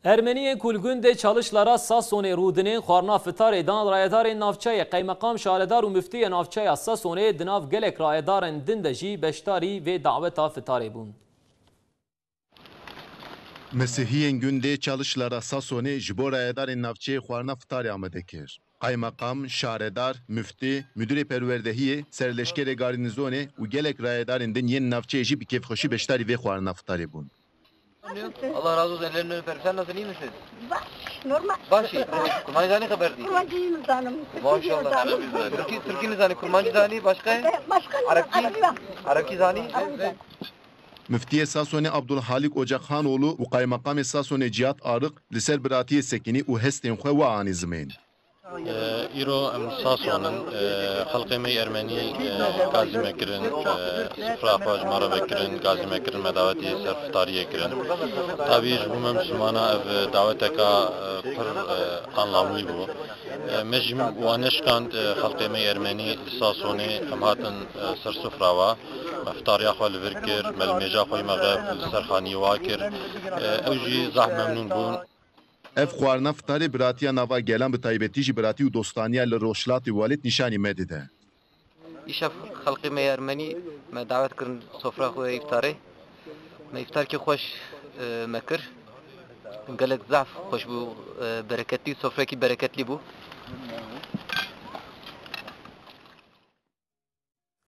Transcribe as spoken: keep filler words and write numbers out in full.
Ermeniyên ku li gundê Çalışlara Sasonê rûdinên xwarina fitarê dan rayedarên navçeyê, qeymeqam, şaredar û miftiyê navçeya Sasonê di nav gelek rayedarên din de jî beşdarî vê daweta fitarê bûn. Mesihiyên gundê Çalışlara Sasonê ji bo rayedarên navçeyê xwarina fitarê amade kir. Qaymeqam, şaredar, miftî, müdürê perwerdehiyê, serleşkerê garnîzonê û gelek rayedarên din yên navçeyê jî bi kêfxweşî beşdarî vê xwarina fitarê bûn. Allah razı olsun. Ellerini öperim. Sen nasılsın, iyi misin? Baş, normal. Baş iyi. Kurmancî zanî, xeber dî. Kurmancî nizanim. Maşallah. Türkî, Türkî nizanim. Kurmancî zanî, başka? Başka ne? Arapçî? Arapçî. Arapçî zanî? Arapçî zanî. Miftiyê Sasonê Abdulhalik Ocakhanoğlu û Qaymeqamê Sasonê Cihat Arık li ser biratiyê sekinî û hestên xwe wa anî zimên. Îro em Sason in, xelkê me yê Ermenî gazî me kirin, sifra xwe ji me re vekirin, gazî me kirin, me dawetî ser fitariyê kirin. Tabî ji bo me Misilmana ev daweteka pir anlamlî bû. Me jî wan neşikand, xelkê me yê Ermenî li Sasonê em hatin ser sifra we. Me fitariya xwe li vir kir, me li mêja xwe yî mexreb li ser xaniyê wa kir. Ew jî zehf memnûn bûn. Ev xwarina fitarê biratiya nava gelan, bi taybetî jî biratî û dostaniya li rojhilatê welêt nîşanî me dide. Îşev xelkê me yê Ermenî me dawet kirin sofra xwe yê îftarê. Me îftarkî xweş, e, me kir. Gelek zehf xweş bû, e, bereketlî, sofrekî bereketlî bû.